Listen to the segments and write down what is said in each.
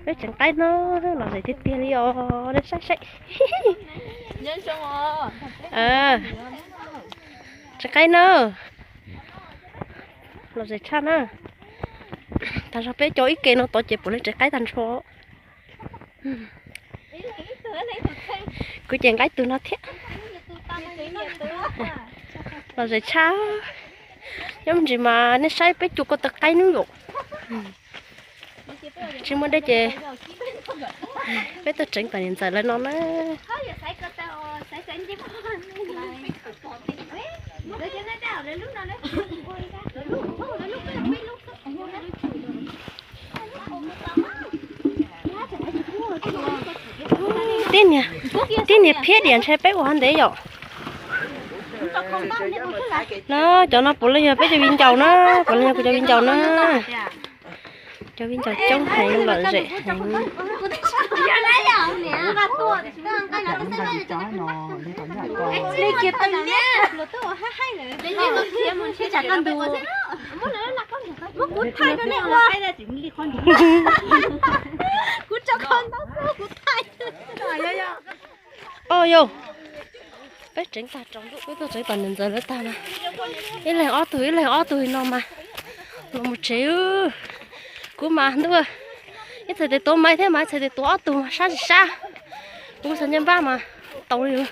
Peb tseev qaib no, lom zem tiag tiag li os, nej saib saib. Tseev qaib na, lom zem tshaj na. Tag nrho peb cov ib ke no tod ces puav leej tseev qaib tag nrho. Kuv ces nqa ib tug no thiab. Lom zem tshaj. Nyob me ntsis mas nej saib peb cua ko taw qaib nub yom. Tsis muaj dej ces peb tuaj tseev tom niam ntxawm lawv no na. Tib niag, tib niag phiab diam ntshe peb ua ntev yom. No cov no puav leej yog peb cov viv ncaus na, puav leej yog kuv cov viv ncaus na. Cov viv ncaus coob heev, lom zem heev. Os yog, peb tseev tag tsaus ntuj peb tuaj tseev tom niam ntxawm lawv tag mas ib leeg ob tug ib leeg ob tug li no mas los mus tsev. Kuv mas ntuj, ib txhais tes tuav maiv thiab mas ib txhais tes tuav ob tug mas sab tsis sab. Kuv xav ncej npab mas tau li.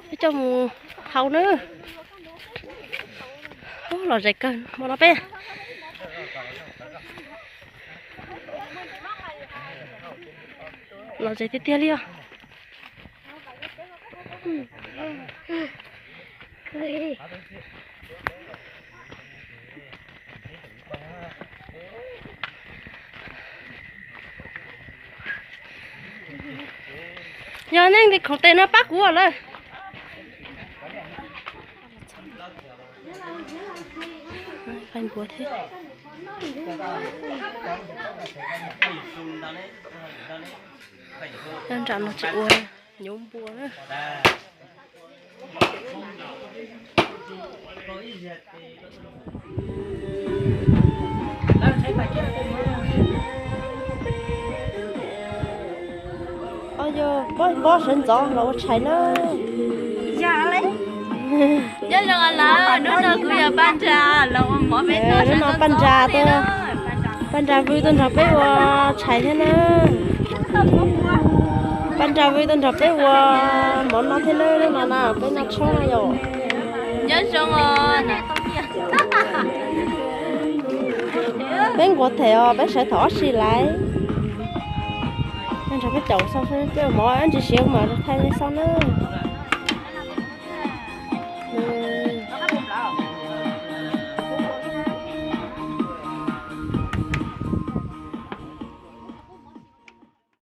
Peb coj mus hau na. Lom zem kawg, mus no peb. Lom zem tiag tiag li os. Yog nej li khoom tes no pab kuv lawm. Npua thiab. Nyob nram no tseem ua nyuv npua na. Os yog, pob pob sawv ntxov los ua tshais na. Nyob zoo lawm, hnub no kuv yog Paj Nra los ua mov peb noj. Hnub no Paj Nra tuaj, Paj Nra Vwj tuaj nrog peb ua tshais thiab na. Paj Nra Vwj tuaj nrog peb ua mov noj thiab na, hnub no na peb noj tshoob na yom. Nyob zoo os. Peb nquas them os, peb sawv thaum ob si laiv. Nrog peb caum xauj peb ua mov ib ntsis siav mas thaij nej xauj na.